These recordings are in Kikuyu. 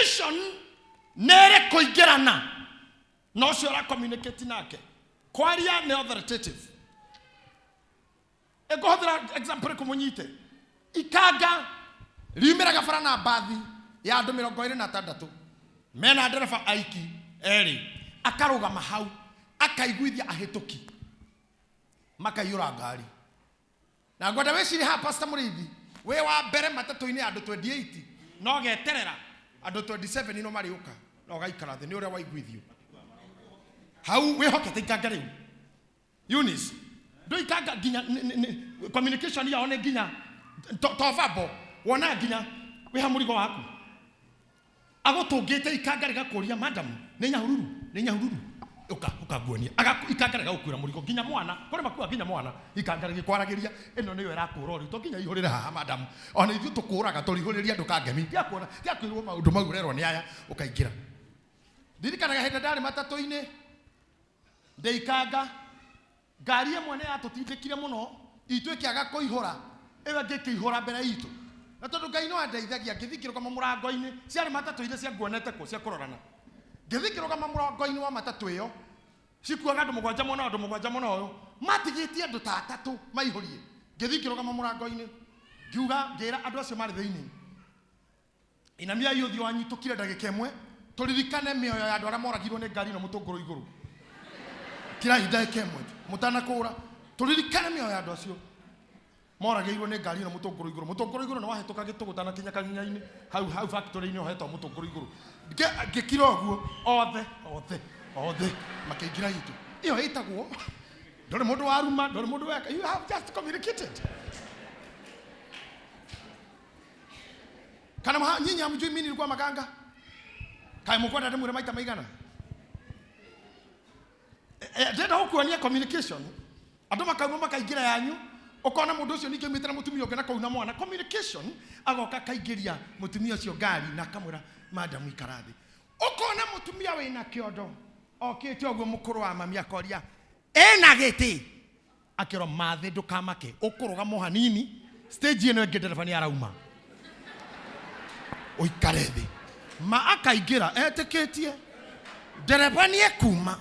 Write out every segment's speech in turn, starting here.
Communication nĩ ĩrĩ kũingĩrana na ũcio ũra communicate nake. Kwaria nĩ authoritative. Ĩkũhũthĩra example ĩrĩkũ mũnyite? Ikanga riumĩraga bara na mbathi ya andũ 26 mena ndereba aiki erĩ, akarũgama hau akaiguithia ahĩtũki makaiyũra ngari. Na ngwenda wĩcirie haha Pastor Mũrĩithi, wĩ wa mbere matatũ-inĩ ya andũ 28 no geterera andũ 27 no marĩũka na ũgaikara thĩ nĩ ũrĩa waiguithio hau wĩhokete ikanga rĩu. Eunice, ndũikanga nginya communication yao nĩ nginya to verbal, wona nginya wĩ ha mũrigo waku agũtũngĩte ikanga rĩgakũria madam nĩ Nyahururu, nĩ Nyahururu, ũka ũka nguonie. Ikanga rĩgagũkuĩra mũrigo nginya mwana, kũrĩ makua nginya mwana, ikanga rĩgĩkwaragĩria ĩno nĩyo ĩrakũra rĩu, to nginya ihũrĩre haha madam, ona ithuĩ tũkũraga tũrihũrĩria andũ kangemi, tiga tiga kwĩrwo maũndũ mau ũrerwo nĩ aya ũkaingĩra. Ndirikanaga hĩndĩ ndarĩ matatũ-inĩ ndĩ ikanga, ngari ĩmwe nĩ yatũtindĩkire mũno itũ ĩkĩaga kũihũra, ĩyo ĩngĩ ĩkĩihũra mbere itũ. Na tondũ Ngai no andeithagia, ngĩthiĩ ngĩrũgama mũrango-inĩ, ciarĩ matatũ iria cianguonete kũ cia kũrorana. Ngĩthiĩ ngĩrũgama mũrango-inĩ wa matatũ ĩyo, cikuaga andũ mũgwanja mwena ũyũ, andũ mũgwanja mwena ũyũ, matigĩtie andũ ta atatũ maihũrie. Ngĩthiĩ ngĩrũgama mũrango-inĩ, ngiuga, ngĩra andũ acio marĩ thĩinĩ, Inamiai ũthiũ wanyu tũkire ndagĩka ĩmwe tũririkane mĩoyo ya andũ arĩa moragirwo nĩ ngari ĩno mũtũngũrũ igũrũ. Kirai ndagĩka ĩmwe mũtanakũra, tũririkane mĩoyo ya andũ acio moragĩirwo nĩ ngari ĩno mũtũngũrũ igũrũ. Mũtũngũrũ igũrũ nĩ wahĩtũka gĩtũgũ tanakinya kanyinya-inĩ hau hau factory-inĩ ũhetwo mũtũngũrũ igũrũ. Ngĩkira ũguo othe othe othe makĩingĩra itũ. Ĩyo ĩtagwo ndũrĩ mũndũ waruma, ndũrĩ mũndũ weka. You have just communicated. Kana nyinyi hamjui mimi nilikuwa makanga? Kaĩ mũkwenda ndĩmwĩre maita maigana? Ndĩrenda gũkuonia communication. Andũ makauma makaingĩra yanyu, ũkona mũndũ ũcio ningĩ aumĩte na mũtumia ũngĩ na kũu na mwana. Communication, agoka akaingĩria mũtumia ũcio ngari na akamwĩra madam ikara thĩ. Ũkona mũtumia wĩna kĩondo okĩte ũguo mũkũrũ wa mami akoria ĩna gĩtĩ, akĩrwo mathĩ ndũkamake, ũkũrũgama o hanini stage ĩno ĩngĩ ndereba nĩ arauma ũikare thĩ. Ma akaingĩra etĩkĩtie ndereba nĩ ekuma.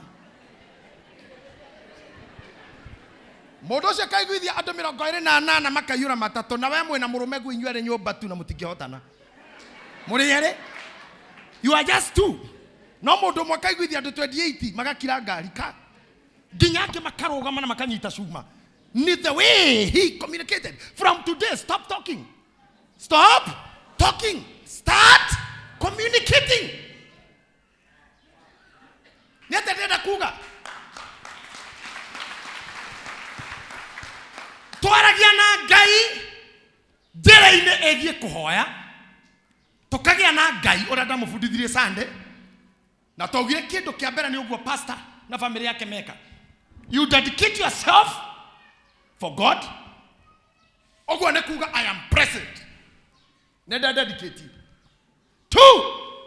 Mũndũ ũcio akaiguithia andũ 28 makaiyũra matatũ, na we mwĩna mũrũme guo inyuĩ erĩ nyũmba tu na mũtingĩhotana, mũrĩ erĩ, you are just two. No mũndũ ũmwe akaiguithia andũ 28 magakira ngari ka nginya angĩ makarũgama na makanyita cuma. Ni the way he communicated. From today, stop talking, stop talking, start communicating. Nĩ atĩa ndĩrenda kuga? Twaragia na Ngai njĩra-inĩ ĩgiĩ kũhoya, tũkagĩa na Ngai ũrĩa ndamũbundithirie Sunday, na twaugire kĩndũ kĩa mbere nĩ ũguo pastor na family yake meka. You dedicate yourself for God. Ũguo nĩ kuga I am present, nĩ nda dedicate. Two,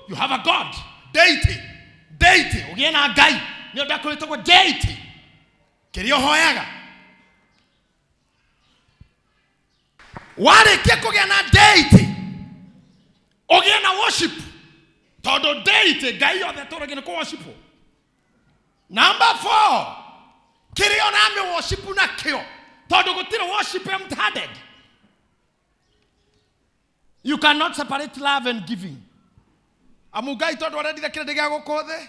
you have a God deity. Deity, ũgĩe na Ngai nĩ ũndakũrĩtagwo deity, kĩrĩa ũhoyaga. Warĩkia kũgĩa na deity, ũgĩe na worship, tondũ deity Ngai yothe tũragĩ nĩ kũ worship. Number 4, kĩrĩa ũramĩ worship nakĩo, tondũ gũtirĩ worship empty handed. You cannot separate love and giving. Amu Ngai tondũ arendire kĩrĩndĩ gĩa gũkũ thĩ,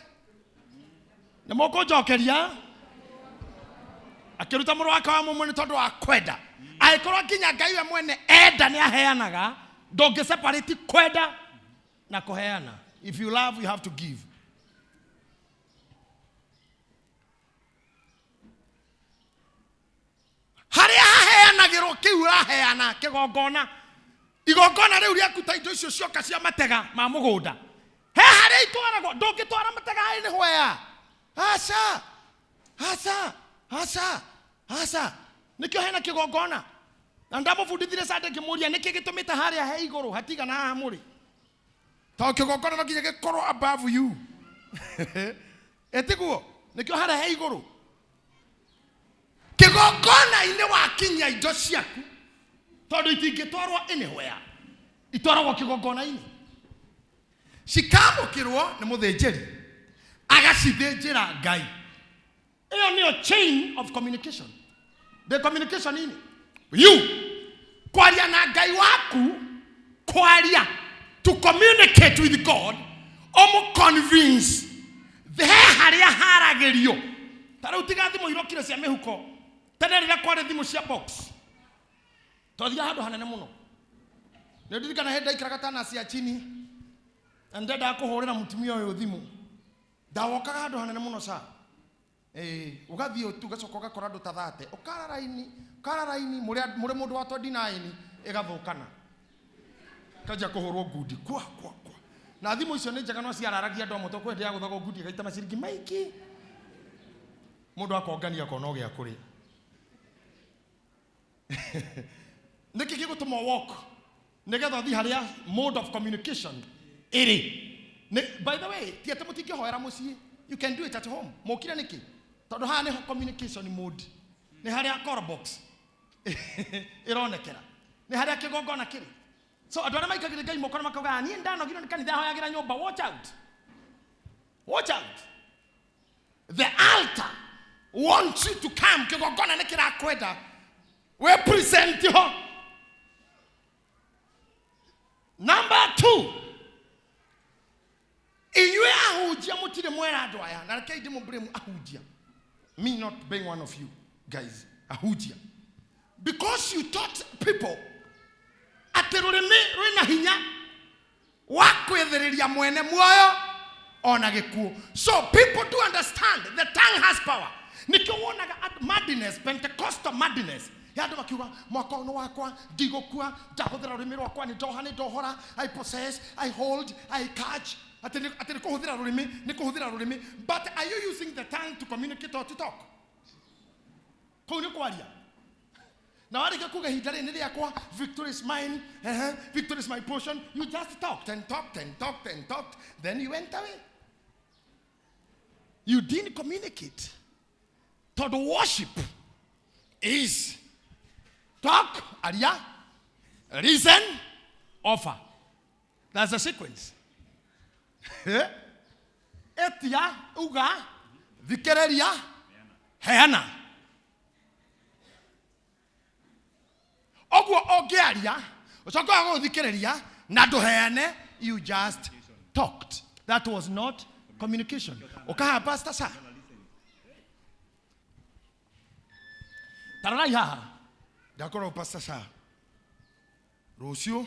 nĩ mũkũnjokeria, akĩruta mũrũ wake wa mũmwe nĩ tondũ wa kwenda. Angĩkorwo nginya Ngai we mwene enda nĩ aheanaga, ndũngĩ separate kwenda na kũheana. If you love, you have to give. Harĩa haheanagĩrwo kĩu ũraheana kĩgongona, igongona rĩu rĩaku ta indo icio cioka cia matega ma mũgũnda, he harĩa itwaragwo. Ndũngĩtwara matega anywhere. Aca, aca, aca, aca. Nĩkĩo hena kĩgongona. Na ndamũbundithirie Sunday ngĩmũria nĩkĩ gĩtũmĩte harĩa he igũrũ hatigana haha mũrĩ, tondũ kĩgongona no nginya gĩkorwo above you. Ĩtiguo? Nĩkĩo harĩa he igũrũ kĩgongona-inĩ wakinyia indo ciaku, tondũ itingĩtwarwo anywhere, itwaragwo kĩgongona-inĩ. Cikamũkĩrwo nĩ mũthĩnjĩri, agacithĩnjĩra Ngai. Ĩyo nĩyo chain of communication. The communication inĩ you kwaria na Ngai waku, kwaria, to communicate with God, ũmũ convince he harĩa haragĩrio. Ta rĩu tiga thimũ irokire cia mĩhuko, tene rĩrĩa kwarĩ thimũ cia box, twathiaga handũ hanene mũno. Nĩ ndirikana hĩndĩ ndaikaraga tana cia chini na ndendaga kũhũrĩra mũtumia ũyũ thimũ, ndawokaga handũ hanene mũno ca. Ĩĩ, ũgathiĩ tu ũgacoka ũgakora andũ ta thate, ũkara raini, ũkara raini, mũrĩ mũndũ wa 29 ĩgathũkana, kanjia kũhũrwo ngundi kwa kwa kwa. Na thimũ icio nĩ njega, no ciararagia andũ amwe, tondũ kwĩ hĩndĩ yagũthagwo ngundi ĩgaita maciringi maingĩ, mũndũ akongania akona o gĩa kũrĩa. Nĩkĩ gĩgũtũma walk nĩgetha ũthiĩ harĩa mode of communication ĩrĩ? By the way, ti atĩ mũtingĩhoera mũciĩ, you can do it at home. Mũkire nĩkĩ? Tondũ haha nĩho communication mode, nĩ harĩa call box ĩronekera, nĩ harĩa kĩgongona kĩrĩ. So andũ arĩa maikagĩria Ngai moko na makauga, "Niĩ ndanogire nĩ kanitha, hoyagĩra nyũmba," watch out, watch out. The altar wants you to come. Kĩgongona nĩ kĩrakwenda we present ho. Number 2, inyuĩ ahunjia mũtirĩ mwera andũ aya, na rekei ndĩmũ blame ahunjia, me not being one of you guys, ahunjia, because you taught people atĩ rũrĩmĩ rwĩna hinya wa kwĩthĩrĩria mwene muoyo ona gĩkuũ. So people do understand the tongue has power. Nĩkĩo wonaga madness, Pentecostal madness ya andũ makiuga, "Mwaka ũyũ nĩ wakwa, ndigũkua, ndahũthĩra rũrĩmĩ rwakwa, nĩ ndoha, nĩ ndohora, I possess, I hold, I catch." Atĩ nĩ kũhũthĩra rũrĩmĩ, nĩ kũhũthĩra rũrĩmĩ. But are you using the tongue to communicate or to talk? Kũu nĩ kwaria, na warĩkia kuga, "Ihinda rĩrĩ nĩ rĩakwa, victory is mine, victory is my portion," you just talked and talked and talked and talked, then you went away. You didn't communicate, tondũ worship is talk, aria, listen, offer. That's the sequence. Etia, uga, thikĩrĩria, heana. Ũguo ũngĩaria, ũcoke waga gũthikĩrĩria na ndũheane, you just talked. That was not communication. Ũkaha pastor sa tarorai haha, ndakorwo pastor sa rũciũ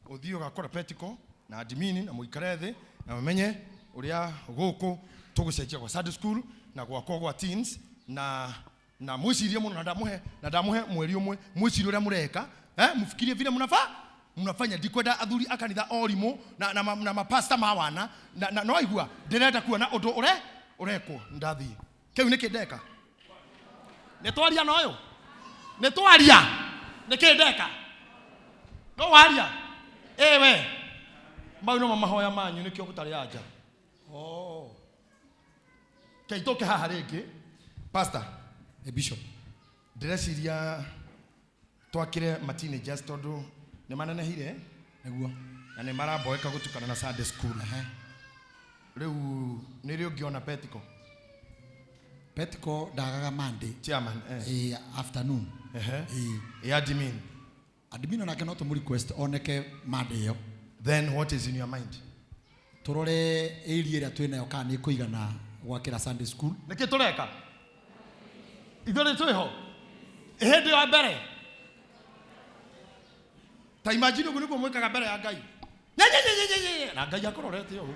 ũthiĩ ũgakora petiko na admin na mũikare thĩ na mũmenye ũrĩa gũkũ tũgũcenjia gwa Sunday school na gwakwa gwa teens, na mwĩcirie mũno, na ndamũhe mweri ũmwe mwĩcirie ũrĩa mũreka, mũfikirie vile mnafaa mnafanya. Ndikwenda athuri a kanitha orimũ na mapasta ma wana na no aigua ndĩrenda kuona ũndũ ũre ũrekwo. Ndathiĩ kĩu nĩkĩ ndeka? Nĩ twaria na ũyũ, nĩ twaria, nĩkĩ ndeka? No waria ĩwe, mau no mahoya manyu, nĩkĩo gũtarĩ anja. Oh. Kei tũke haha rĩngĩ, pastor. Bishop. Ndĩreciria twakĩre ma teenagers, tondũ nĩ manenehire na nĩ maramboeka gũtukana na Sunday school. Rĩu nĩ rĩ ũngĩona petiko? Petiko ndagaga Monday. Chairman. Afternoon. Ĩ admin? Admin onake no tũmũ request oneke Monday ĩyo. Then what is in your mind? Tũrore area ĩrĩa twĩnayo kana nĩ ĩkũigana gwakĩra Sunday school. Nĩkĩ tũreka ithuĩ nĩ twĩho hĩndĩ ya mbere? Ta imagine ũguo nĩguo mwĩkaga mbere ya Ngai. Nye, nye, nye, nye, nye, nye. Na Ngai akũrorete ũũ,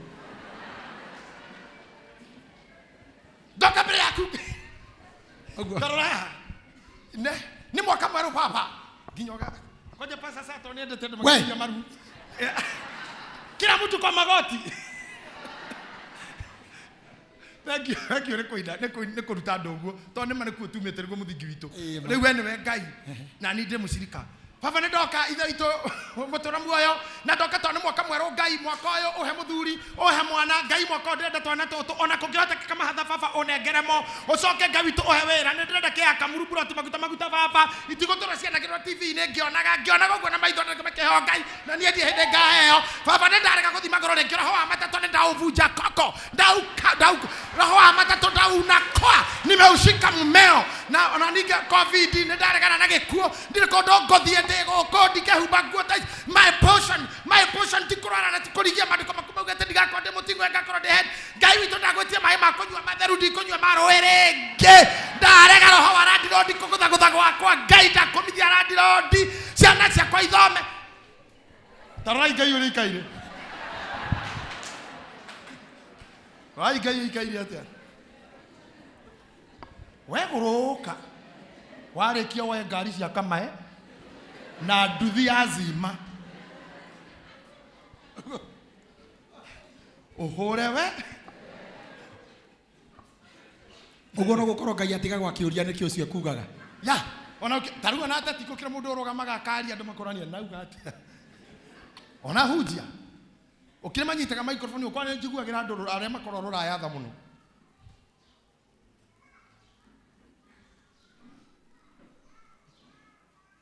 ndoka mbere yaku. Ũguo. Tarora haha, nĩ mwaka mwerũ baba, nginya ũga kwanja pasa sasa tondũ nĩendete andũ We. makĩria maru. Kila mtu kwa magoti. Thank you, thank you. Nĩ kũina, nĩ kũruta andũ ũguo, tondũ nĩma nĩkuo tumĩte, nĩguo mũthingi witũ. Ĩĩ, ma. Rĩu we nĩwe Ngai na niĩ ndĩ mũcirika. Baba nĩ ndoka ithe witũ mũtũra muoyo na ndoka tondũ nĩ mwaka mwerũ. Ngai, mwaka ũyũ ũhe mũthuri, ũhe mwana. Ngai, mwaka ũyũ ndĩrenda twana tũtũ, ona kũngĩhotekeka mahatha, baba ũnengere mo. Ũcoke, Ngai witũ, ũhe wĩra. Nĩ ndĩrenda kĩaka muruburoti maguta maguta, baba. Itigũtũra cianagĩrwo TV-inĩ, ngĩonaga ngĩonaga ũguo na maitho ndĩkĩmĩkĩheo Ngai, na niĩ ndiĩ hĩndĩ ngaheo. Baba, nĩ ndarega gũthiĩ magũrũ rĩngĩ. Roho wa matatũ nĩ ndaũbunja koko, ndauka ndau roho wa matatũ ndauna kwa, nimeushika mmeo. Na ona ningĩ COVID, nĩ ndaregana na gĩkuũ. Ndirĩ kũndũ ngũthiĩ, ndĩ gũkũ ndingĩhumba nguo ta ici. My portion, my portion ti kũrwara na ti kũrigia. Maandĩko maku maugĩte ndigakorwo ndĩ mũting'oe, ngakorwo ndĩ head. Ngai witũ, ndagwĩtia maĩ ma kũnyua matheru, ndikũnyua ma rũĩ rĩngĩ. Ndarega roho wa landirondi kũgũthagũtha gwakwa. Ngai, ndakũmithia landirondi, ciana ciakwa ithome. Tarorai Ngai ũrĩa ikaire. Rorai Ngai ikaire atĩa. Wegũrũka warĩkia woe ngari cia kamae na nduthi ya zima ũhũre we. Ũguo no gũkorwo Ngai atigagwo akĩũria nĩkĩ ũcio ekugaga. Ya ona ta rĩu ona ateti gũkĩra mũndũ ũrũgamaga akaria, andũ makorania nauga atĩa. Ona hunjia ũkĩrĩ manyitaga microphone, ũkwa nĩ njiguagĩra andũ arĩa makorwo rũraya tha mũno.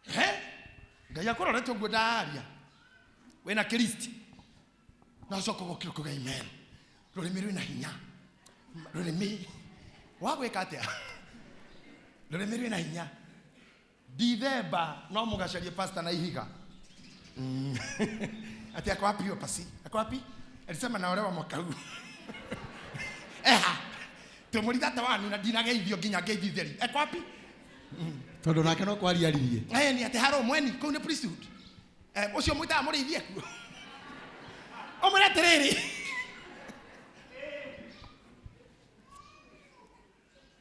He Ngai akũrorete ũguo ndaria wĩna kĩristi na ũcoka ũgokĩra ũkauga amen. Rũrĩmĩ rwĩna hinya. Rũrĩmĩ wa gwĩka atĩa? Rũrĩmĩ rwĩna hinya. Dithemba no mũgacarie pastor na ihiga. Ati ako wapi huyo pasi? Ako wapi? Alisema naolewa mwaka huu. Eha twĩmũrithata wanu na ndinageithio nginya ngeithi theri. Eko wapi? Tondũ nake no kwaria aririe. Eh, ni atĩ harũ mweni kũu nĩ priesthood. Eh, ũcio mwĩtaga mũrĩithi ekuo, ũmwĩre atĩrĩrĩ,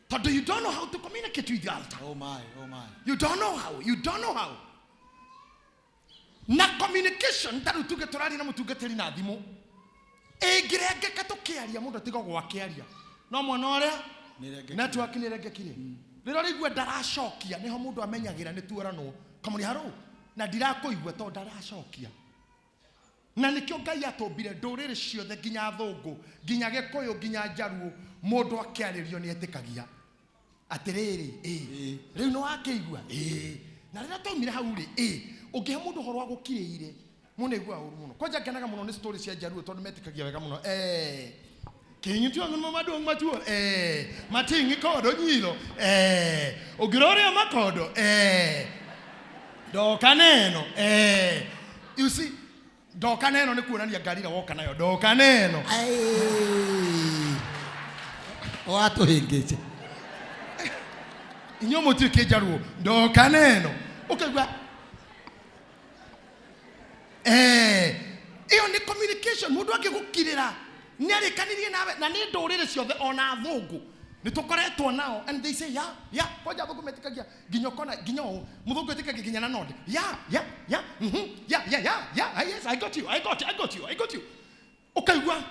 tondũ you don't know how to communicate with the altar. Oh my, oh my. You don't know how, you don't know how. Na communication, ta rĩu tuge tũraria na mũtungatĩri na thimũ, ĩngĩrengeka tũkĩaria, mũndũ atigagwo akĩaria no mwana ũrĩa Nĩrengekire. Network nĩrengekire. Rĩrĩa ũraigua ndaracokia, nĩho mũndũ amenyagĩra nĩ tuoranwo kamũrĩ harũ na ndirakũigua tondũ ndaracokia. Na nĩkĩo Ngai atũmbire ndũrĩrĩ ciothe, nginya athũngũ, nginya Gĩkũyũ, nginya Njaruũ. Mũndũ akĩarĩrio nĩ etĩkagia atĩrĩrĩ, ĩ rĩu nĩ wakĩigua ĩ. Na rĩrĩa twaumire hau rĩ, ĩ ũngĩhe mũndũ ũhoro wa gũkirĩire mũndũ aiguaga ũru mũno. Kwanja ngenaga mũno nĩ story cia Njaruũ tondũ metĩkagia wega mũno. Eh, kiny tiong'o maduong' matuo, eh, mating'i kodo nyiro, eh, ogirore makodo, eh, ndoka neno, eh, you see, ndoka neno nĩ kuonania ngari ĩrĩa woka nayo, ndoka neno. Watũhĩngĩce. Inyuĩ mũtiũĩ kĩnjaruo. Ndoka neno, ũkaigua eh, ĩyo nĩ communication. Mũndũ angĩgũkirĩra nĩ arĩkanirie nawe. Na nĩ ndũrĩrĩ ciothe, ona athũngũ nĩ tũkoretwo nao, and they say yeah. Kwanja athũngũ metĩkagia nginya ũkona nginya ũũ mũthũngũ etĩkagia nginya na nod, yeah, yeah, ah, yes, I got you, I got you, I got you, I got you. Ũkaigua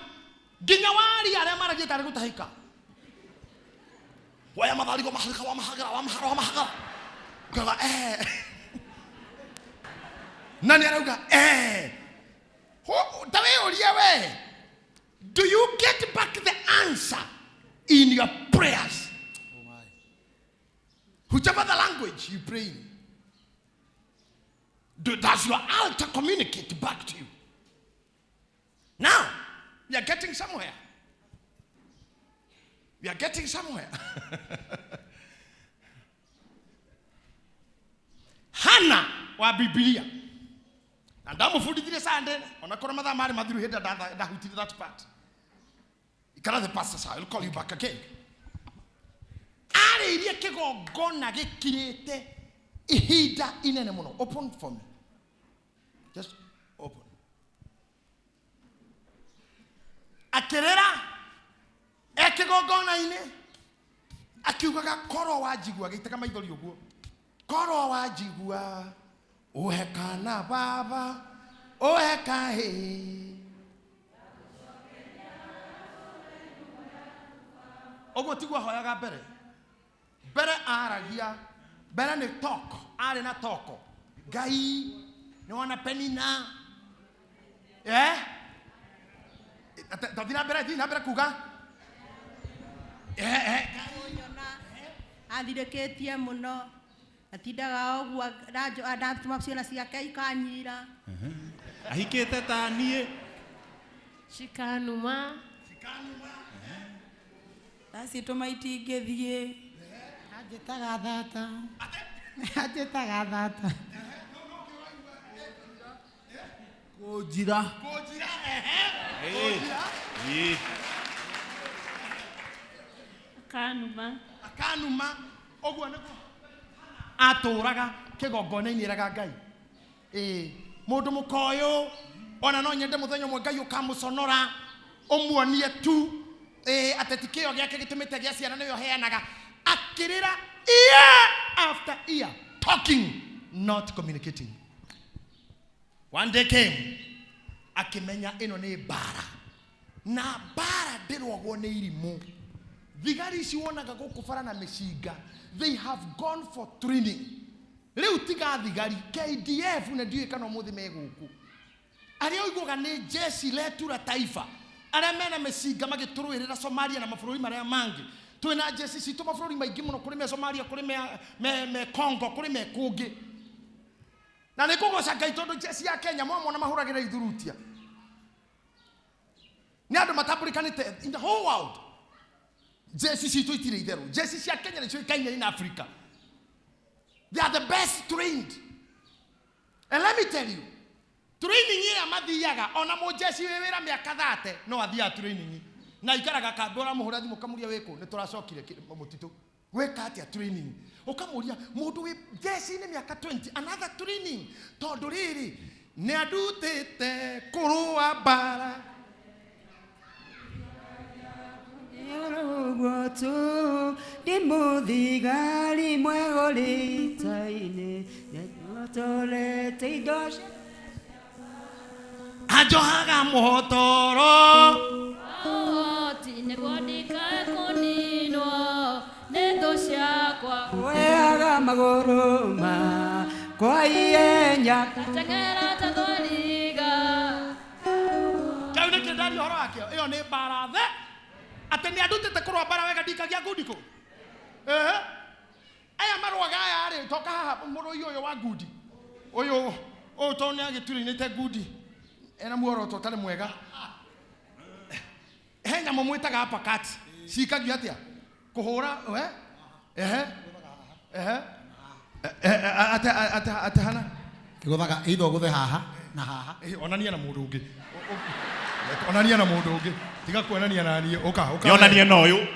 nginya waria arĩa maragia tarĩ gũtahĩka waya matharigo maharika wa mahagara wa mahara wa mahagara, ukaga eh, na nĩ arauga eh. Ta wĩyũrie we, do you get back the answer in your prayers? Oh my. Whichever the language you pray in, does your altar communicate back to you? Now we are getting somewhere, we are getting somewhere. Hana wa Bibilia, na ndamũbundithirie Sunday, onakorwo mathaa marĩ mathiru hĩndĩ ndahutirie that part. Ikara the pastor, sir, I'll call you back again. Arĩirie kĩgongona gĩkirĩte ihinda inene mũno. Open for me, just open. Akĩrĩra e kĩgongona-inĩ akiugaga, "Korwo wanjigua," agĩitaga maithori ũguo, "Korwo wanjigua, ũhe kana baba, ũhe kahĩ." Ũguo tiguo ahoyaga mbere. Mbere aragia mbere nĩ toko, arĩ na toko. Ngai nĩ wona Penina eh Tathiĩ na mbere, thiĩ na mbere kuga. Eh, eh. Kũnyona athirĩkĩtie mũno, atindaga ũguo ndatũma ciana ciake ikanyira. Ahikĩte ta niĩ. Cikanuma. Ndacitũma itingĩthiĩ. Anjĩtaga thata. Anjĩtaga thata. Kũnjira. Kũnjira, ehe. Kũnjira. Ĩĩ. Akanuma. Akanuma. Ũguo nĩguo atũraga kĩgongona-inĩ eraga Ngai. Ĩĩ, mũndũ mũka ũyũ ona no nyende mũthenya ũmwe Ngai ũkamũconora ũmuonie tu ĩĩ atĩ ti kĩo gĩake gĩtũmĩte gĩa ciana nĩwe ũheanaga, akĩrĩra year after year, talking not communicating. One day came, akĩmenya ĩno nĩ mbara, na mbara ndĩrwagwo nĩ irimũ. Thigari ici wonaga gũkũ bara na mĩcinga, they have gone for training. Rĩu tiga thigari, KDF na ndiũĩ kana ũmũthĩ me gũkũ, arĩa ũiguaga nĩ jeshi letu la taifa, arĩa mena mĩcinga magĩtũrũĩrĩra Somalia na mabũrũri marĩa mangĩ. Twĩna jeshi citũ mabũrũri maingĩ mũno, kũrĩ me Somalia, kũrĩ me Congo, kũrĩ me kũngĩ. Na nĩ kũgoca Ngai tondũ jeshi ya Kenya mwamona mahũragĩra ithurutia. Nĩ andũ matambũrĩkanĩte in the whole world. Jeshi citũ itirĩ itherũ. Jeshi cia Kenya nĩ ciũĩkaine in Africa. They are the best trained. And let me tell you, training ĩrĩa mathiaga, ona mũjeshi wĩ wĩra mĩaka 30 no athiaga training. Na aikaraga kambĩ, ũramũhũra thimũ ũkamũria wĩkũ, nĩ tũracokire mũtitũ. Weka atĩa training? Ũkamũria mũndũ wĩ jeshi-inĩ mĩaka 20, another training. Tondũ rĩrĩ, nĩ andutĩte kũrũa mbara. Ũguo tu ndĩ mũthigari mwega ũrĩ ita-inĩ, nĩnyotorete indo cia Anjohaga mũhotoro. Ũhoti nĩguo ndikae kũninwo nĩ thũ ciakwa. Weaga magũrũ makwa ihenya. Ngateng'era ta thwariga. Kĩu nĩkĩo ndaria ũhoro wakĩo. Ĩyo nĩ mbara the. Atĩ nĩ andutĩte kũrũa mbara wega ndikagia ngundi kũ. Ehe. Aya marũaga aya rĩ, toka haha mũrũi ũyũ wa ngundi. Ũyũ, ũyũ tondũ nĩ agĩturĩinĩte ngundi. Ena muoroto ũtarĩ mwega. He nyamũ mwĩtaga uppercut. Cikagio atĩa? Kũhũra, we? Ehe. Ehe. Ate, ate, ate hana? Kĩgũthaga either ũgũthe haha na haha. Onania na mũndũ ũngĩ. Onania na mũndũ ũngĩ. Tiga kuonania na niĩ. Ũka, ũka. Nyonanie na ũyũ.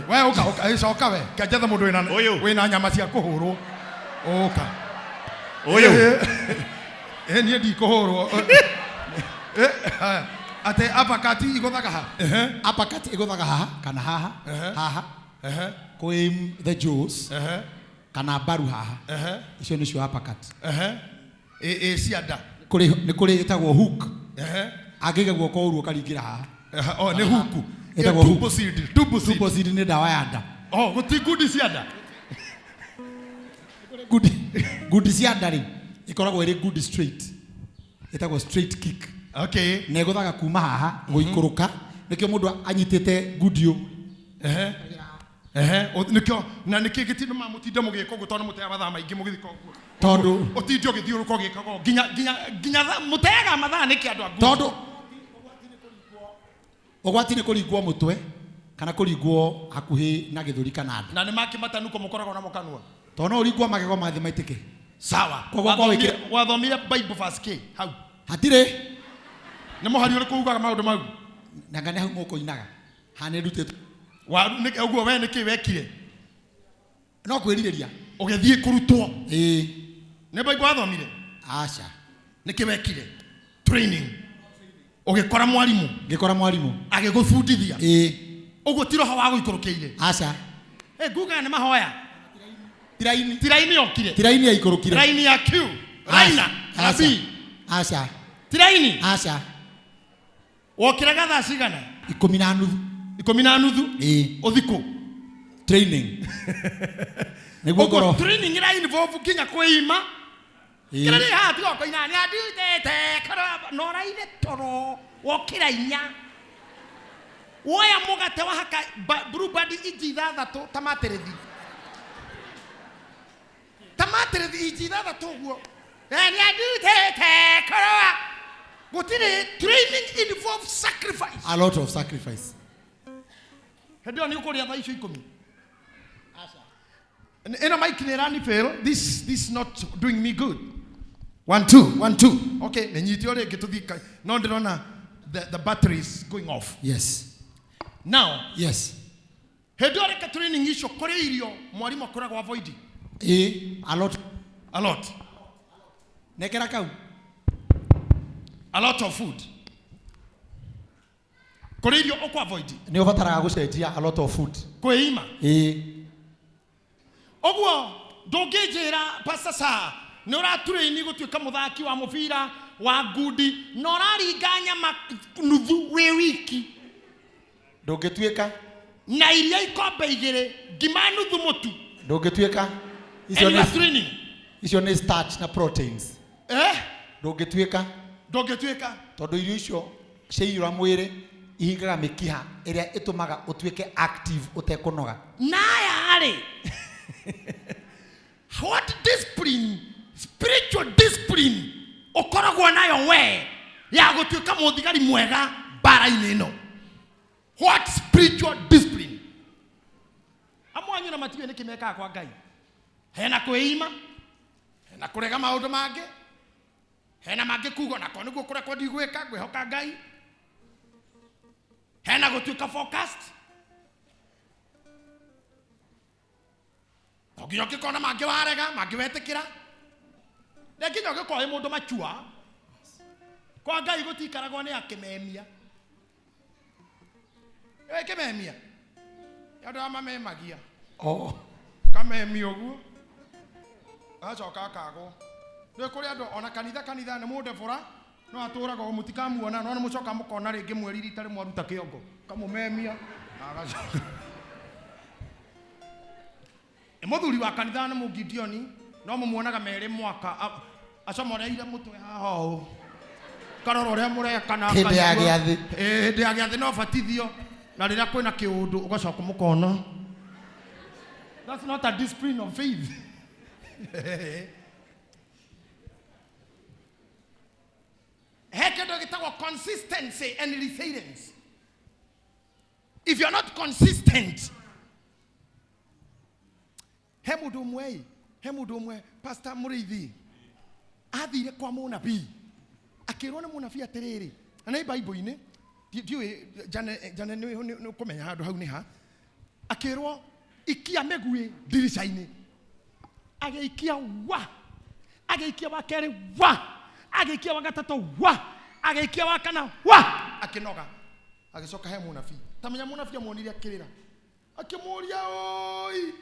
We ũka, ũka, coka we. Kĩanjethe mũndũ Ũyũ. wĩna nyama cia kũhũrwo. Ũka. Ũyũ. Niĩ ndikũhũrwo. Ate uppercut igũthaga ha? Uppercut igũthaga haha kana haha, haha. Kũ the jaws. Kana mbaru haha. Icio nĩcio uppercut. Ĩ cia nda. Kũrĩ, nĩ kũrĩ ĩtagwo hook. Angĩiga guoko ũru ũkaringĩra haha. Oh, nĩ hook. Ĩtagwo hook. Tumbo seed, tumbo seed. Tumbo seed nĩ ndawa ya nda. Oh, gũti ngundi cia nda. Ngundi, ngundi cia nda rĩ, ikoragwo ĩrĩ ngundi straight. Ĩtagwo straight kick. Okay. Na ĩgũthaga kuma haha gũikũrũka. Nĩkĩo mũndũ anyitĩte ngundi ũũ. Ehe. Ehe, nĩkĩo, na nĩkĩ gĩtindo ma mũtinde mũgĩka ũguo tondũ mũteaga mathaa maingĩ mũgĩthika ũguo. Tondũ ũtinde ũgĩthiũrũrũka ũgĩkaga ũguo. Nginya, nginya, nginya mũteaga mathaa nĩkĩ andũ a ngundi? Tondũ ũgwati nĩ kũringwo mũtwe kana kũringwo hakuhĩ na gĩthũri kana nda. Na nĩ makĩ matanuko mũkoragwo namo kanua? Tondũ no ũringwo magego mathĩ maitĩke. Sawa. Koguo kwa wĩkĩra Wathomire Bible verse kĩ hau? Hatirĩ. Nĩ mũhari ũrĩkũ ugaga maũndũ mau? Na ngane hau mũkũinaga. Haha nĩ ndutĩtwo. Wa, nĩ, ũguo we nĩkĩ wekire? No kwĩrirĩria. Ũgĩthiĩ kũrutwo. Ĩĩ. Nĩ Bible wathomire? Aca. Nĩkĩ wekire? Training. Ũgĩkora mwarimũ. Ngĩkora mwarimũ. Agĩgũbundithia. Ĩĩ. Ũguo ti roho wa gũikũrũkĩire. Aca. Ngugaga nĩ mahoya. Tiraini. Tiraini yokire. Tiraini yaikũrũkire. Raini ya Q. Raina. Aca. Rabi. Aca. Tiraini. Aca. Wokĩraga thaa cigana? Ikũmi na nuthu. Ikũmi na nuthu? Ĩĩ. Ũthikũ? Training. Nĩguo Ũguo ngoro. training ĩra involve nginya kwĩima. Kĩrĩa rĩ haha tiga ũkoina nĩ andutĩte kũrũa na ũraire toro wokĩra inya woya mũgate wahaka Blue Band inji ithathatũ ta matĩrĩthi ta matĩrĩthi inji ithathatũ ũguo. Nĩ andutĩte kũrũa. Gũtirĩ training involves sacrifice. A lot of sacrifice. Hĩndĩ ĩyo nĩ ũkũrĩa thaa icio ikũmi. Ĩno mic nĩ ĩrani fail. This is not doing me good. 1 2 1 2. Okay, nĩ nyite o rĩngĩ tũthiĩ no ndĩrona the battery is going off. Yes. Now, Yes. hĩndĩ ĩyo reke training icio kũrĩ irio mwarimũ akoragwo avoid. A lot. A lot. Nekera kau. A lot of food. Kũrĩ irio ũkũ avoid. Nĩ ũbataraga gũcenjia a lot of food. Kwĩima. Ũguo ndũngĩnjĩra Pastor Saa nĩ ũraturaini gũtuĩka mũthaki wa mũbira wa ngundi na ũraringa nyama nuthu wĩ wiki. Ndũngĩtuĩka. Na iria ikombe igĩrĩ ngima nuthu mũtu. Ndũngĩtuĩka. Icio nĩ starch na proteins. Ndũngĩtuĩka. Ndũngĩtuĩka. Tondũ irio icio ciaiyũra mwĩrĩ ihingaga mĩkiha ĩrĩa ĩtũmaga ũtuĩke active ũtekũnoga. Na aya rĩ, what discipline, spiritual discipline ũkoragwo nayo we ya gũtuĩka mũthigari mwega mbara-inĩ ĩno? What spiritual discipline? Amwe anyu na matiũĩ nĩkĩ mekaga kwa Ngai. Hena kwĩima, hena kũrega maũndũ mangĩ, hena mangĩ kuga nako nĩguo kũrekwo ndigwĩka, ngwĩhoka Ngai. Hena gũtuĩka focused. No nginya ũngĩkona mangĩ warega, mangĩ wetĩkĩra. Na nginya ũngĩkorwo wĩ mũndũ machua, kwa Ngai gũtikaragwo nĩ akĩmemia. Ĩ kĩmemia? Nĩ andũ arĩa mamemagia. Kamemia ũguo. Agacoka akagwo. Nĩ kũrĩ andũ ona kanitha kanitha nĩ mũndebora no atũraga o mũtikamuona no nĩ mũcoka mũkona rĩngĩ mweri rita rĩmwe aruta kĩongo. Kamũmemia na agacoka. Mũthuri wa kanitha nĩ Mũgideoni no mũmuonaga merĩ mwaka acomoreire mũtwe haha ũũ. Karora ũrĩa mũreka na Hĩndĩ ya gĩathĩ. Hĩndĩ ya gĩathĩ no batithio na rĩrĩa kwĩna kĩũndũ ũgacoka mũkona. That's not a discipline of faith. He kĩndũ gĩtagwo consistency and resilience. If you're not consistent, he mũndũ ũmwe, he mũndũ ũmwe, Pastor Mũrĩithi athire kwa mũnabii akĩrwo nĩ mũnabii atĩrĩrĩ, na nĩ Bible-inĩ, ndiũĩ Jane nĩ ũkũmenya handũ hau nĩ ha, akĩrwo ikia mĩguĩ ndirica-inĩ, agĩikia wa, agĩikia wa kerĩ wa, agĩikia wa gatatũ wa, agĩikia wa kana wa, akĩnoga, agĩcoka he mũnabii. Ta menya mũnabii amuonire akĩrĩra, akĩmũũria oi,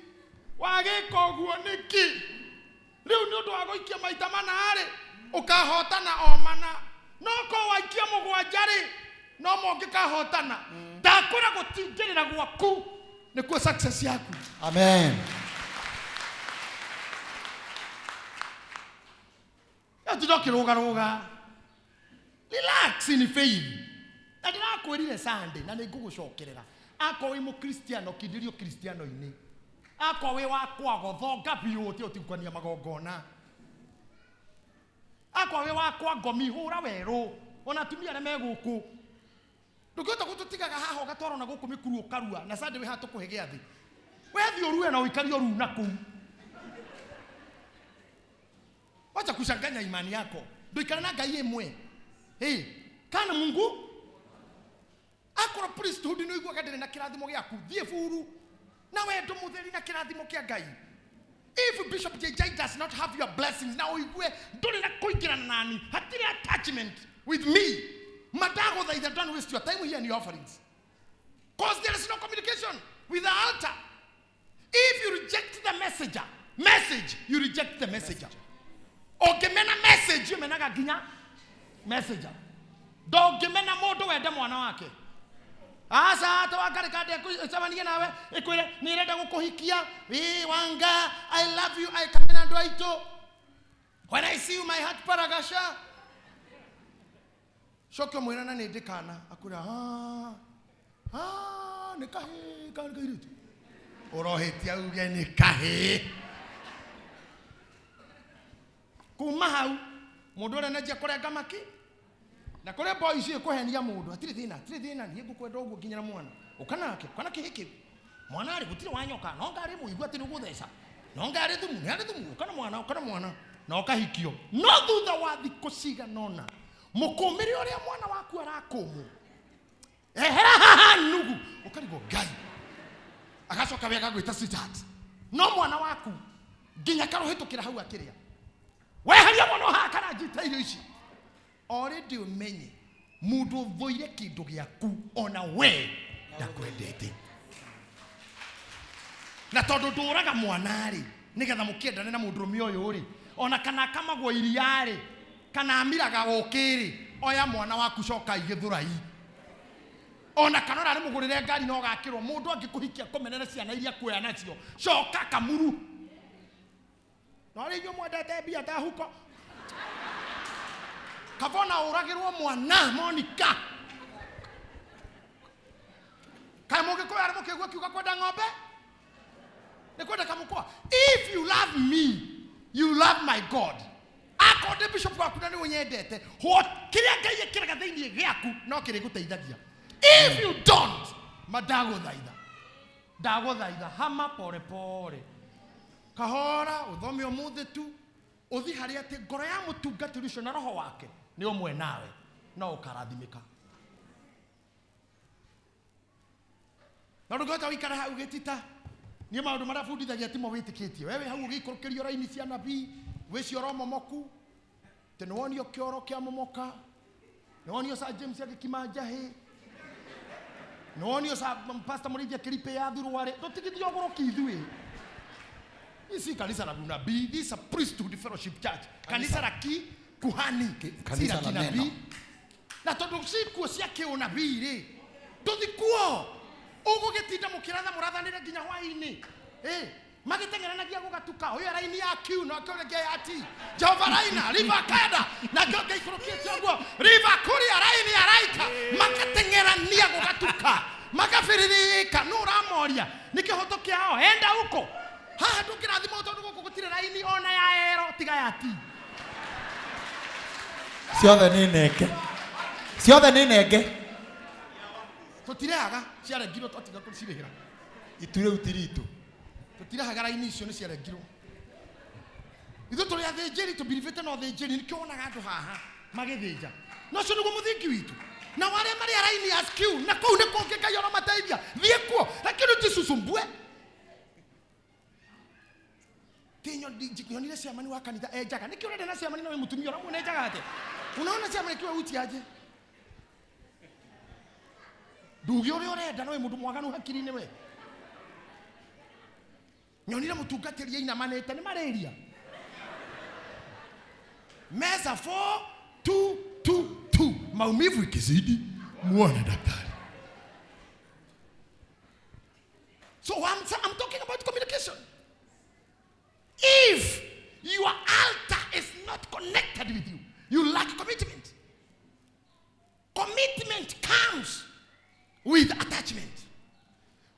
wagĩka ũguo nĩkĩ? Rĩu nĩ ũndũ wa gũikia maita mana rĩ, ũkahotana o mana, no korwo waikia mũgwanja rĩ, no mongĩkahotana. Ndakwĩra gũtingĩrĩra gwaku nĩkuo success yaku. Amen. Ũtinda ũkĩrũgarũga. Relax in faith. Na ndĩrakwĩrire Sunday na nĩngũgũcokerera. Akorwo wĩ mũkristiano kindĩrio kristiano-inĩ. Akorwo wĩ wa kwago thonga biũ ũtige gũtigũkania magongona. Akorwo wĩ wa kwa ngomi hũra werũ. Ona atumia arĩa me gũkũ. Ndũngĩhota gũtũtigaga haha ũgatwarwo na gũkũ mĩkuru ũkarua na Sunday wĩ haha tũkũhe gĩathĩ. Wethiĩ ũrue na ũikarie ũruu na kũu. Wacha kuchanganya imani yako. Ndũikare na Ngai ĩmwe. Hey, kana Mungu akorwo priesthood nĩ ũiguaga ndĩrĩ na kĩrathimo gĩaku, thiĩ buru na wendo mũtheri na kĩrathimo kĩa Ngai. If Bishop JJ does not have your blessings, na ũigue ndũrĩ na kũingĩrana nani, hatirĩ attachment with me. Madagũthaitha, don't waste your time here and your offerings. Because there is no communication with the altar. If you reject the messenger, message, you reject the messenger. Ũngĩmena message, ũmenaga nginya messenger. Ndũngĩmena mũndũ wende mwana wake. Aca, ta Wangarĩ kande ĩcemanie nawe, ĩkwĩre nĩ ĩrenda gũkũhikia. Wĩ Wanga, I love you, I kamena andũ aitũ. When I see you, You my heart paragasha. Coke mwĩra na nĩ ndĩ kana akwĩra "Ah, ah, nĩ kahĩĩ kana nĩ kairĩtu ũrohĩtia uge nĩ kahĩĩ kuma hau mũndũ ũrĩa nenjia kũrenga maki na kũrĩ boy icio kũhenia mũndũ hatirĩ thĩna hatirĩ thĩna niĩ ngũkwenda ũguo nginya na mwana ũka nake ũka na kĩhĩ kĩu mwana arĩ gũtirĩ wanyoka no ngarĩ mũigua atĩ nĩ ũgũtheca no ngarĩ thumu nĩ arĩ thumu ũka na mwana ũka na mwana na ũkahikio no thutha wa thikũ cigana ũna mũkũmĩre ũrĩa mwana waku arakũmwo ehera haha nugu ũkarigwo ngai agacoka we agagwĩta sweetheart no mwana waku nginya karũhĩtũkĩra hau akĩrĩa weheria mwana haha kana njita irio ici already ũmenye mũndũ ũthũire kĩndũ gĩaku ona we ndakwendete na tondũ ndũraga mwana-rĩ nĩgetha mũkĩendane na mũndũrũme ũyũ-rĩ ona kana akamagwo iria-rĩ kana amiraga ũkĩ-rĩ oya mwana waku coka igĩthũrai ona kana ũrarĩ mũgũrĩre ngari na ũgakĩrwo mũndũ angĩkũhikia kũmenere ciana iria kuoya nacio coka kamuru no rĩ inyuĩ mwendete mbia ta huko kabona ũragĩrwo mwana Monica kaĩ mũgĩkũyũ arĩ mũkĩigua kiuga kwenda ng'ombe nĩ kwenda kamũkwa if you love me you love my god akorwo ndĩ bishop waku na nĩ ũnyendete what kĩrĩa ngai ĩkĩraga thĩinĩ gĩaku no kĩrĩgũteithagia if you don't ma ndagũthaitha ndagũthaitha hama pore pore kahora ũthome ũmũthĩ tu ũthi harĩa atĩ ngoro ya mũtungatĩri ũcio na roho wake nĩ ũmwe nawe no ũkarathimĩka no ndũngĩhota gũikara hau gĩtita niĩ maũndũ marĩa bundithagia timo wĩtĩkĩtie wewe hau ũgĩikũrũkĩrio raini cia nabii wĩcio oromomoku atĩ nĩ wonio kĩoro kĩa momoka nĩ wonio Sir James agĩkima njahĩ nĩ wonio Sir Pastor Mũrĩithi akĩripĩa ya thuruarĩ tũtigithio ũgũrũki ithuĩ Hii si kanisa la unabii, this is a priesthood fellowship church. Kanisa la ki kuhani, si kanisa la la kinabii. neno. Na tondu cikuo cia kĩũnabii rĩ, tũthi kuo ũgũgĩtinda mũkĩratha mũrathanĩre nginya hwaĩ-inĩ. Ĩ, magĩteng'eranagia gũgatuka ũyũ raini ya Q nake ũrĩa ũngĩ ya T Jehova raina riva kada nake ũngĩ aikũrũkĩte ũguo riva kuria raini ya raika magateng'erania gũgatuka magabiririka nũ ũramoria nĩ kĩhoto kĩao enda huko haha ndũngĩrathimwo tondũ gũkũ gũtirĩ raini ona ya ero tiga ya T ciothe nĩ nenge ciothe nĩ nenge tũtirehaga ciarengirwo twatiga kũcirĩhĩra itu rĩu ti ritũ tũtirehaga raini icio nĩ ciarengirwo ithuĩ tũrĩ athĩnjĩri tũbiribĩte na ũthĩnjĩri nĩkĩo wonaga andũ haha magĩthĩnja na ũcio nĩguo mũthingi witũ na arĩa marĩ a raini ya skew na kũu nĩ kũngĩ Ngai ũramateithia thiĩ kuo lakini tisusumbue nyonire ciamani wa kanitha enjaga nĩkĩ ũrenda na ciamani na wĩ mũtumia ũramuona enjaga atĩa unaona ciamani kiwa uti aje nduge ũrĩa ũrenda na wĩ mũndũ mwaganu hakiri-inĩ we nyonire mũtungatĩri ainamanĩte nĩ malaria meza 4 2 2 2 maumivu ikizidi muone daktari so I'm talking about communication if your altar is not connected with you you lack commitment commitment comes with attachment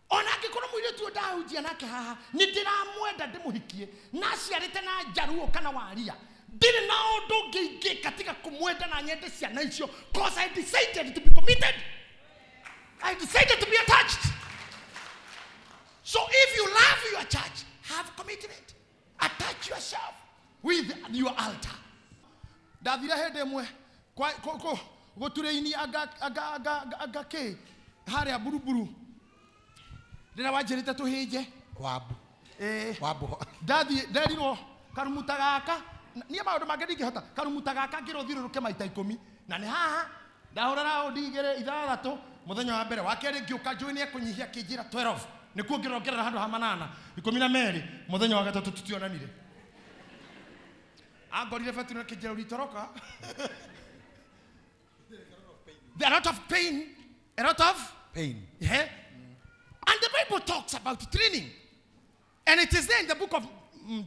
ona angĩkorwo mũirĩtu ũyũ ndahunjia nake haha nĩ ndĩramwenda ndĩmũhikie na aciarĩte na njaruo kana waria ndirĩ na ũndũ ũngĩ ingĩka tiga kũmwenda na nyende ciana icio cause I decided to be committed I decided to be attached so if you love your church have commitment attach yourself with your altar ndathire hĩndĩ ĩmwe gũturĩini anga kĩ harĩa buruburu rĩrĩa wanjĩrĩte tũhĩnje wambu Ĩĩ. wambu ndathiĩ nderirwo karumuta gaka niĩ maũndũ mangĩ ndingĩhota karumuta gaka ngĩrwo thiũrũrũke maita ikũmi na nĩ haha ndahũra raũndi igĩrĩ ithathatũ mũthenya wa mbere wa kerĩ ngĩũka njũĩ nĩ ekũnyihia akĩnjĩra 12 nĩkuo ngĩrongerera handũ ha manana 12 mũthenya wa gatatũ tũtionanire angorire beturo akĩnjĩra ũritoroka There are a lot of pain, a lot of pain Yeah. And the Bible talks about training. And it is there in the book of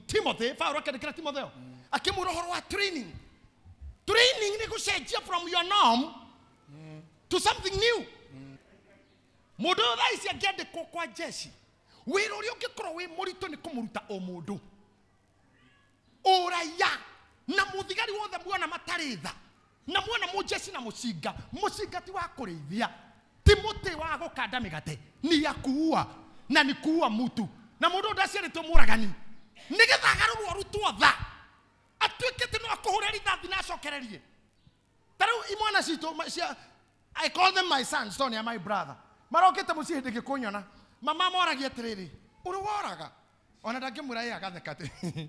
Timothy, Paulo akĩandĩkĩra Timotheo. Akĩmwĩra ũhoro wa training. Training nĩ gũcenjia from your norm to something new. Mũndũ ũyũ thaa ici angĩandĩkwo kwa jeshi, wĩra ũrĩa ũngĩkorwo wĩ mũritũ nĩ kũmũruta ũmũndũ, ũraiya na mũthigari wothe muona matarĩ tha na muona mũjeshi na mũcinga. Mũcinga ti wa kũrĩithia, ti mũtĩ wa gũkanda mĩgate, ni ya kuua na ni kuua mutu. Na mũndũ ũyũ ndaciarĩtwo mũragani, nĩgetha agarũrwo arutwo tha, atuĩkĩte no akũhũre rithathi na acokererie. Ta rĩu imwana citũ cia, I call them my sons tondũ nĩ a my brother, marokĩte mũciĩ hĩndĩ ĩngĩ kũnyona, mama moragia atĩrĩrĩ, ũrĩ woraga? Ona ndangĩmwĩra ĩ agatheka atĩ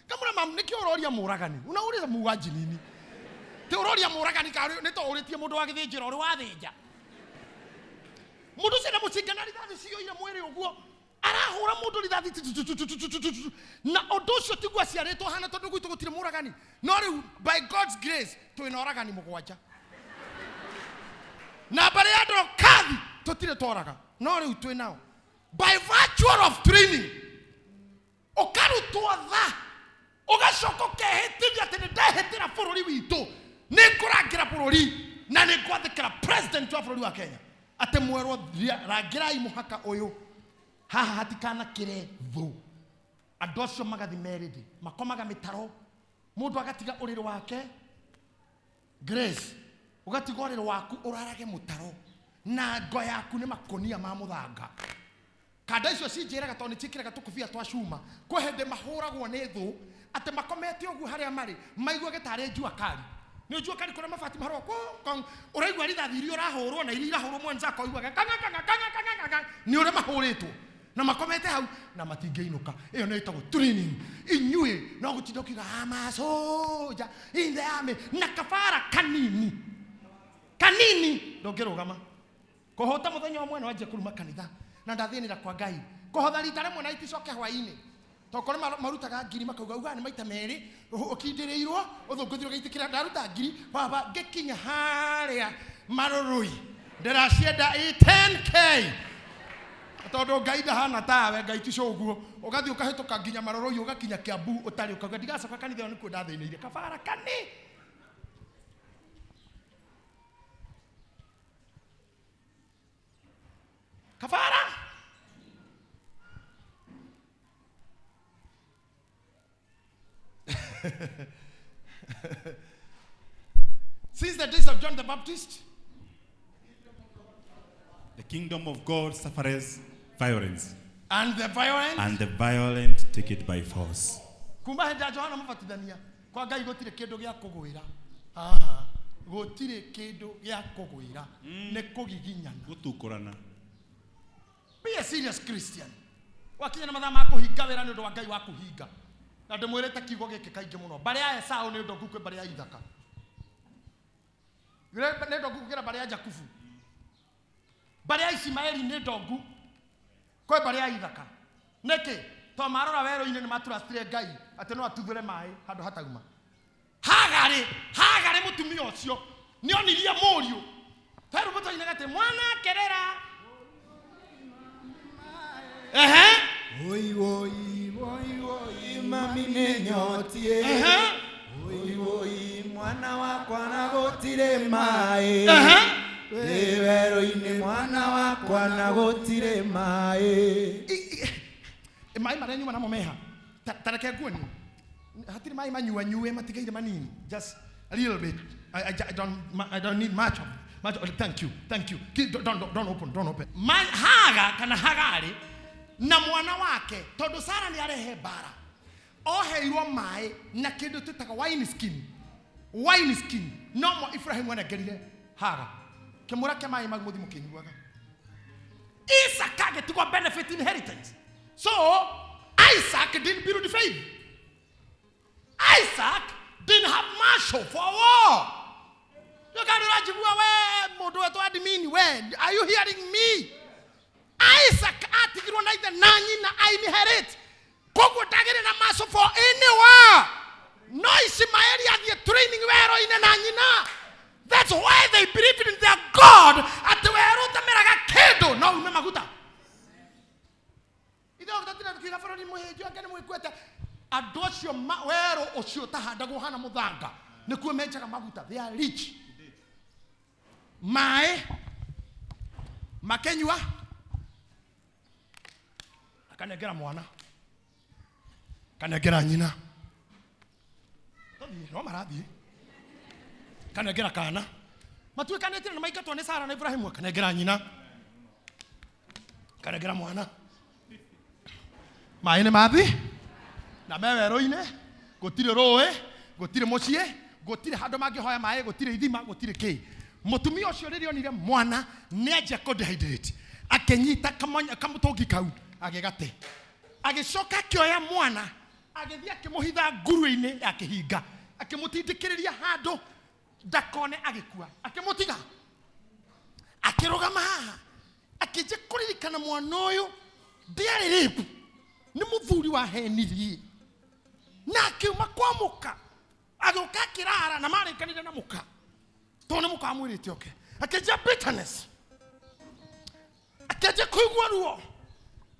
kamũra mam, nĩkĩ ũroria mũragani? Unauliza muuaji nini? Ti ũroria mũragani ka nĩ to ũrĩtie mũndũ wa gĩthĩnjĩro ũrĩ wathĩnja. Mũndũ ũcio na mũcinga na rithathi ciyũire mwĩrĩ ũguo, arahũra mũndũ rithathi tu, tu, tu, tu, tu, tu, tu, tu, tu. Na ũndũ ũcio tiguo aciarĩtwo hana, tondũ gwitũ gũtirĩ mũragani. No rĩu by God's grace twĩna oragani 7. Na mbarĩ ya Ndorokathi tũtirĩ tworaga, no rĩu twĩ nao by virtue of training. Ũkarutwo tha, ũgacoka ũkehĩtithia atĩ nĩ ndehĩtĩra bũrũri witũ, nĩ ngũrangĩra bũrũri na nĩ ngwathĩkĩra president wa bũrũri wa Kenya. Atĩ mwerwo rangĩrai mũhaka ũyũ haha hatikanakĩre thũ. Andũ acio magathi merĩthĩ, makomaga mĩtaro, mũndũ agatiga ũrĩrĩ wake. Grace, ũgatiga ũrĩrĩ waku ũrarage mũtaro na ngo yaku nĩ makũnia ma mũthanga. Kanda icio cinjĩraga tondũ nĩ ciĩkĩraga tũkũbia twa cuma, kwĩ hĩndĩ mahũragwo nĩ thũ atĩ makomete ũguo harĩa marĩ maiguage tarĩ njua kali. Nĩ njua kali kũrĩa mabati mahũragwo kũ, kong, ũraigua rithathi iria ũrahũrwo na iria irahũrwo mwenzako ũiguaga kanga, kanga, kanga, kanga, kanga, nĩ ũrĩa mahũrĩtwo na makomete hau na matingĩinũka. Ĩyo nĩyo ĩtagwo training. Inyuĩ no gũtinda ũkiuga I'm a soldier in the army, na kabara kanini kanini ndũngĩrũgama. Kũhũta mũthenya ũmwe no anjie kũruma kanitha na ndathĩnĩra kwa Ngai. Kũhotha rita rĩmwe na iticoke hwaĩ-inĩ, tondũ kũrĩ marutaga ngiri makauga ugaga nĩ maita merĩ ũkindĩrĩirwo ũthũngũthirwo gĩitĩkĩra ndaruta ngiri baba ngĩkinya harĩa marũrũi ndĩracienda i 10K. Tondũ Ngai ndahana tawe, Ngai ti cũguo. Ũgathiĩ ũkahĩtũka nginya marũrũi ũgakinya Kiambu ũtarĩ, ũkauga ndigacoka kanitha ĩyo nĩkuo ndathĩnĩire. Kabara kani. Kabara. Since the days of John the Baptist, the kingdom of God suffers violence, and the violent, and the violent take it by force. Kuma hĩndĩ ya Johana Mũbatithania, kwa Ngai gũtirĩ kĩndũ gĩa kũgwĩra. Aha, gũtirĩ kĩndũ gĩa kũgwĩra. Nĩ kũgiginyana. Gũtukũrana. Be a serious Christian. Wakinya na mathaa ma kũhinga wĩra nĩ ũndũ wa Ngai wa kũhinga. Na ndĩmwĩrĩte kiugo gĩkĩ kaingĩ mũno. Mbarĩ ya Esau nĩ ndongu kwĩ mbarĩ ya Ithaka. Nĩ ndongu gũkĩra mbarĩ ya Jakubu. Mbarĩ ya Ishimaeli nĩ ndongu kwĩ mbarĩ ya Ithaka. Nĩkĩ? Tondũ marora werũ-inĩ nĩ matrustire Ngai atĩ no atuthũre maĩ handũ hatauma. Hagarĩ, Hagarĩ mũtumia ũcio nĩ onirie mũriũ. Twerũ mũtoinaga atĩ mwana akerera. Ehe. Oi, oi, oi, oi, mami nĩ nyotie. Ehe. Oi, oi, mwana wakwa na gũtirĩ maĩ. Ehe. Ndĩ werũ-inĩ mwana wakwa na gũtirĩ maĩ. Maĩ marĩa nyuma namo meha. Ta reke nguonie. Hatirĩ maĩ manyuanyue matigaire manini. Just a little bit. I don't need much of, much of, thank you, thank you. Ki, don't, don't, don't open, don't open. Ma, Haga kana Hagari na mwana wake tondu Sara ni arehe bara. Oheirwo maĩ na kĩndũ twĩtaga wine skin. Wine skin. No mo Ibrahim anengerire Haga. Kĩmũra kĩa maĩ mau mũthi mũkĩnyuaga. Isaac agĩtigwo benefit inheritance. So Isaac didn't build faith. Isaac didn't have marshal for war. You can't imagine where mundu wetu admin we. Are you hearing me? Isaac atigirwo na ithe na nyina inherit. Koguo ndagĩrĩ na marshal for any war. No Ishimaeli athiĩ training werũ-inĩ na nyina. That's why they believed in their God. Atĩ werũ ũtameraga kĩndũ no ume maguta. Ithuĩ tũtirĩ tukiuga bũrũri mũhĩnju, anga nĩ mwĩkuĩte. Andũ acio werũ ũcio ũtahandagwo hana mũthanga nĩkuo menjaga maguta. They are rich. Maĩ makĩnyua, akanengera mwana, akanengera nyina, tũthiĩ no marathiĩ, akanengera kana, matuĩkanĩtie na maingatwo nĩ Sara na Ibrahimu, akanengera nyina, akanengera mwana. Maĩ nĩ mathi na me werũ-inĩ, gũtirĩ rũĩ, gũtirĩ mũciĩ, gũtirĩ handũ mangĩhoya maĩ, gũtirĩ ithima, gũtirĩ kĩ. Mũtumia ũcio rĩrĩa onire mwana nĩ anjia kũ-dehydrate, akĩnyita kamũtũngi kau agĩgate, agĩcoka akĩoya mwana agĩthiĩ akĩmũhitha nguruĩ-inĩ ya kĩhinga, akĩmũtindĩkĩrĩria handũ ndakone agĩkua, akĩmũtiga akĩrũgama haha akĩnjia kũririkana mwana ũyũ ndiarĩ rape, nĩ mũthuri wahenirie na akiuma kwa mũka, agĩũka akĩrara na marĩkanire na mũka tondũ nĩ mũka amwĩrĩte oke. Akĩnjia bitterness, akĩanjia kũigua ruo,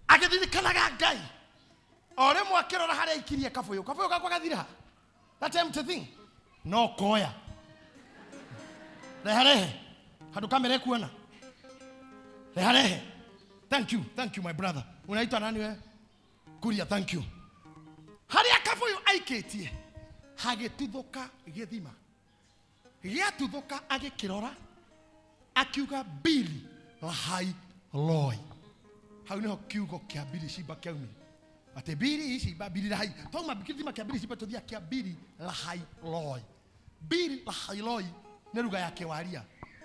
agĩririkanaga Ngai. O rĩmwe akĩrora harĩa aikirie kabũyũ, kabũyũ gakwa gathira, that empty thing no koya reha rehe handũ kamera ĩkuona, reha rehe. Thank you, thank you my brother. Unaitwa nani we? Kuria, thank you. Harĩa kabũyũ aikĩtie hagĩtuthũka gĩthima, gĩatuthũka agĩkĩrora akiuga Biri Lahai Loi. Hau niho kiugo kĩa Biri Shiba kĩaumire, atĩ Biri Shiba, Biri Lahai. Twauma gĩthima kĩa Biri Shiba tũthiĩ kĩa Biri Lahai Loi. Biri Lahai Loi nĩ ruga ya kĩwaria,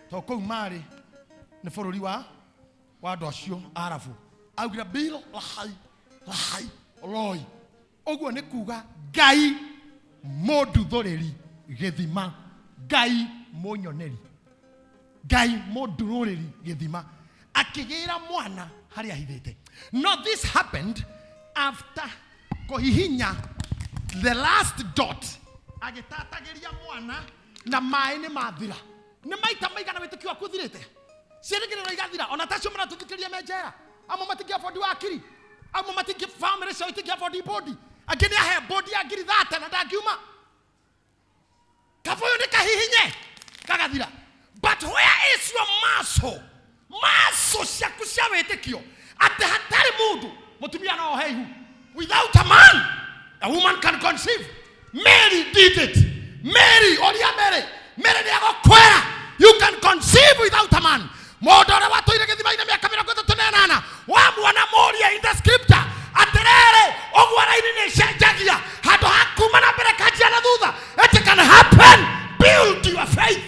tondũ kũu marĩ nĩ bũrũri wa andũ acio Arabu. Augire Biri Lahai Lahai Loi, ũguo nĩ kuga Ngai mũnduthũrĩri gĩthima, Ngai mũnyoneri, Ngai mũndurũrĩri gĩthima. Akĩgĩra mwana harĩa ahithĩte. No this happened after kũhihinya the last dot, agĩtatagĩria mwana na maĩ nĩ mathira. Nĩ maita maigana wĩtĩkio waku ũthirĩte, ciĩrĩgĩrĩro igathira, ona tacio maratũthikĩrĩria me njera, amwe matingĩ afford wakiri, amwe matingĩ, family ciao itingĩ afford bodi, angĩ nĩ ahe bodi ya ngiri thate na ndangiuma. Kabũyũ nĩ kahihinye kagathira. But where is your muscle? Muscle ciaku cia wĩtĩkio atĩ hatarĩ mũndũ mũtumia no ohe ihu. Without a man a woman can conceive. Mary did it. Mary, oria Mary, Mary nĩ agũkwĩra you can conceive without a man. Mũndũ ũrĩa watũire gĩthima-inĩ mĩaka 38 wamuona mũrie in the scripture atĩrĩrĩ, ũguo raini nĩ ĩcenjagia handũ ha kuma na mbere kanjia na thutha. It can happen. Build your faith.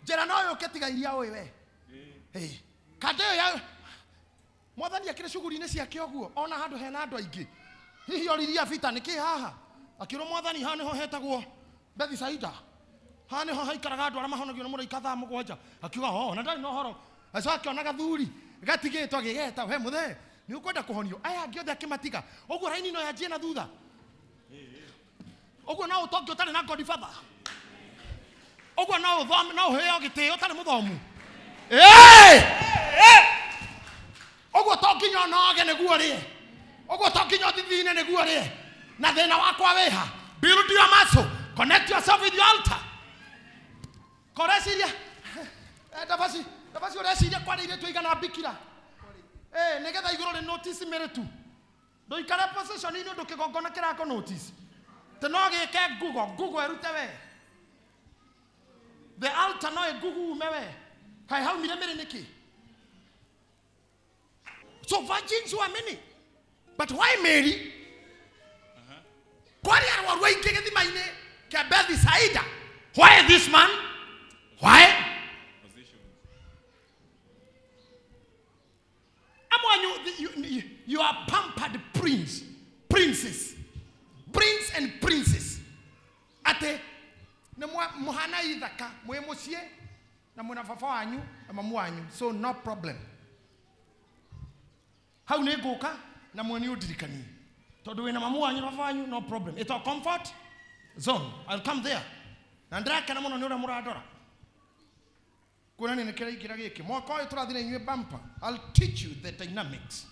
Njĩra no yũke tiga iria ũĩ we. Kanda ĩyo ya mwathani akĩrĩ cuguri-inĩ ciake ũguo, ona handũ hena andũ aingĩ, hihi oriria Bita nĩkĩ haha, akĩrwo mwathani haha nĩho hetagwo Bethisaida, haha nĩho haikaraga andũ arĩa mahonagio nĩ mũraika thaa 7. Akiuga o na ndarĩ na ũhoro. Acoka akĩona gathuri gatigĩtwo, agĩgeta, we mũthee nĩ ũkwenda kũhonio? Aya angĩ othe akĩmatiga. Ũguo raini no yanjie na thutha ũguo, no ũtonge ũtarĩ na godfather, ũguo no ũthome, no ũheo gĩtĩo ũtarĩ mũthomu. Ũguo to nginya ũnoge nĩguo ũrĩe, ũguo to nginya ũthithine nĩguo ũrĩe. Na thĩna wakwa wĩha? Build your muscle, connect yourself with your altar. Koreciria ndabaci ndabaci, ũreciria kwarĩ irĩtu igana bikira nĩgetha igũrũ rĩ notice mĩrĩ tu, ndũikare position-inĩ ũndũ kĩgongona kĩrako notice tĩ no gĩke ngugo ngugo ĩrute we the altar no ĩngugume we kaĩ haumire mĩrĩ nĩkĩ. So virgins were many, but why Mary? Kwarĩ arwaru aingĩ gĩthima-inĩ kĩa Bethisaida. Why this man? Why? Among you are pampered prince, princess, prince and princess. Ate nĩ mũhana ithaka mwĩ mũciĩ na mwĩna baba wanyu na mamu wanyu, so no problem. Hau nĩ ngũka na mwe nĩ ũndirikanie tondũ wĩna mamu wanyu na baba wanyu, no problem. It's a comfort zone. I'll come there na ndĩrakena mũno nĩ ũrĩa mũrandora. Kuonania nĩ kĩraingĩra gĩkĩ. Mwaka ũyũ tũrathiĩ na inyuĩ bumper. I'll teach you the dynamics.